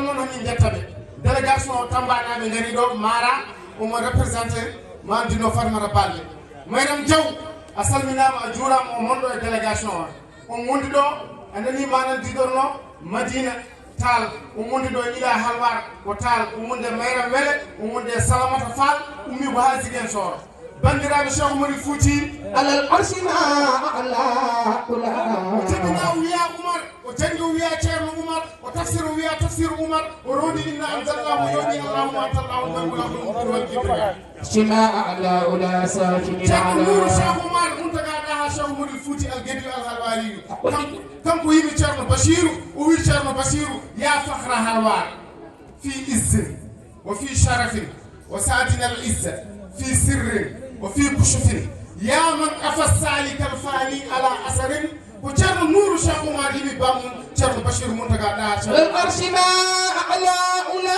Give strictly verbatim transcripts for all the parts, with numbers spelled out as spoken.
Noon hamin njetta ɓe. Délégation o Tambaanaaɓe ngari ɗo, Mara, omo représenté Mandino Farmata Balde. Mayram Diaw, a salminaama, a juuraama, o monɗo e délégation o. On wondi ɗo, a nanii manan diɗorno Madina Taal, on wondi ɗo ila Halwar ko Taal, on wondi e Mayram Wele, on wondi e Salamata Faal, ummi ko haa Ziguinchor. Banndiraaɓe, Cheikh Oumar Fouti. Alal arsi ma ala ula. O jibinaa o wiya Umar, o janngi o wiya Ceerno Umar, o tafsir o wiya tafsir Umar, o rondi inna anzalnahu, o yewni Allahumma antallahu al-mulku wal mulku wal kibriya. Sima ala ula sakini. Ceerno Nuuru Cheikh Oumar Mountaga Daha Cheikh Oumar Fouti Al Gediw Al Halwariyu. Kanko, kanko yimi Ceerno Bachiru, o wi Ceerno Bachiru, ya fakhra Halwar. في عز وفي شرف وسادنا العز في سر وفي كشف يا من قفى السالك الفاني على أثر. Ko Ceerno Nuuru Cheikh Oumar yimi baamun Ceerno Bachir Mountaga Daha Cheikh. Alal arsi ma ala ula.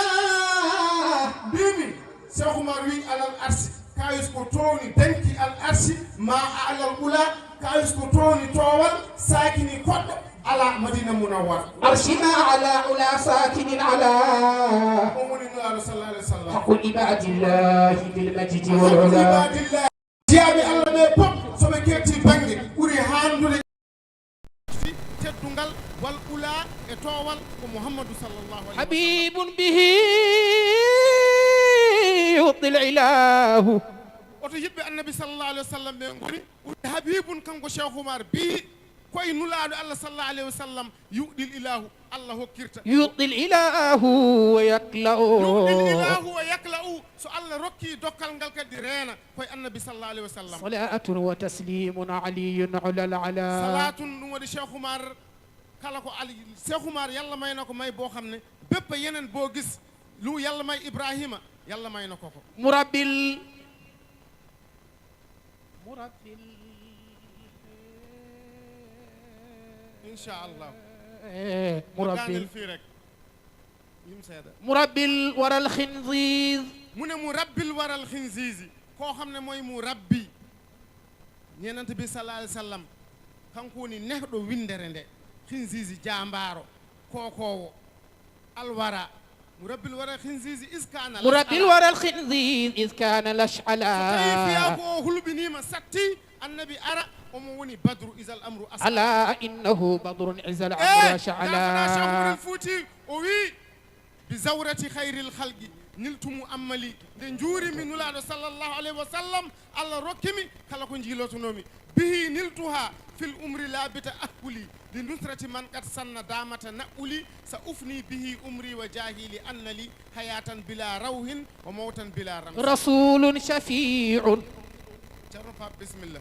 Mbimi Cheikh Oumar wi alal arsi, kayus ko toowni danki al arsi ma alal ula, kayus ko toowni toowal saakini koɗɗo ala Madina Munawwar. Arsi ma ala ula sakinin ala. On woni Nulaaɗo sallallahu alaihi wasallam. Haqqu ibadillahi bil majdi wal ula. Ibadillahi. Jiyaaɓe Allah ɓe pop, so ɓe ketti bannge ɓuri haandude. Teddungal wal ula e toowal ko Muhammadu sallallahu alaihi wasallam. Habibun bihi yu'til ilahu. Oto yiɗɓe Annabi sallallahu alaihi wasallam ɓe ngoni ɓuri habibun kanko Cheikh Oumar bihi. Koye Nulaaɗo Allah sallallahu alaihi wasallam yu'til ilahu, Allah hokkirta. Yu'til ilahu wa yakla'u. Yu'til ilahu wa yakla'u. So Allah rokki dokkal ngal kadi reena koye Annabi sallallahu alaihi wasallam. Salatun wa taslimun aliyun ulal ala. Salatun, ɗum waɗi Cheikh Oumar, kala ko Ali, Cheikh Oumar, Yalla may na ko may boo xam ne bépp yeneen boo gis lu Yalla may Ibrahima, Yalla may na ko ko. Murabbil. Murabbil. Inchallah. Eh, murabbil. Daanel fii rek. Yim seeɗa. Murabbil waral khinziz. Mu ne murabbil waral khinzizi. Koo xam ne mooy murabbi. Yonent bi sallallahu alayhi wa sallam. Kanko woni nehɗo winndere nde. Khinzizi jaambaaro. Kookoowo. Alwara. Murabbil wara khinzizi iskana. Murabbil wara al khinziz iskana lash'ala. So tawi fiya ko o hulɓiniima satti, Annabi ara, omo woni badru izal amru as'ala. Ala innahu badrun izal amru ash'ala. Cheikh Oumar Fouti, o wi, bi zawrati khairil khalqi, niltumu ammali. Nde njuurimi Nulaaɗo sallallahu alayhi wa sallam, Allah rokkimi kala ko njiilotonoomi. Bihi niltuha fil umri la bi ta'ahhuli, li nusrati man qad sanna damata na'uli, sa ufni bihi umri wa jahili annali, hayatan bila rawhin wa mawtan bila ramsi. Rasulun shafi'un. Ceerno Pape, bismillah.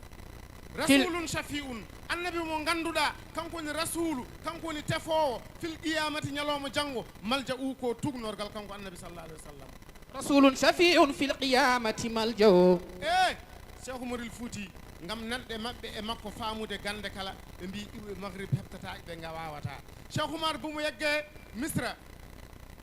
Rasulun shafi'un, Annabi mo ngannduɗaa, kanko woni Rasulu, kanko woni tefoowo, fil qiyamati, ñalawma janngo, malja'u ko tugnorgal kanko Annabi sallallahu alaihi wa sallam. Rasulun shafi'un fil qiyamati malja'u. Eh, Cheikh Oumaril Fouti, ngam nanɗe maɓɓe e makko faamude gannde kala, ɓe mbii iwɓe Maghrib heɓtataa, ɓe nga waawataa. Cheikh Oumar, bu mu yeggee Misra,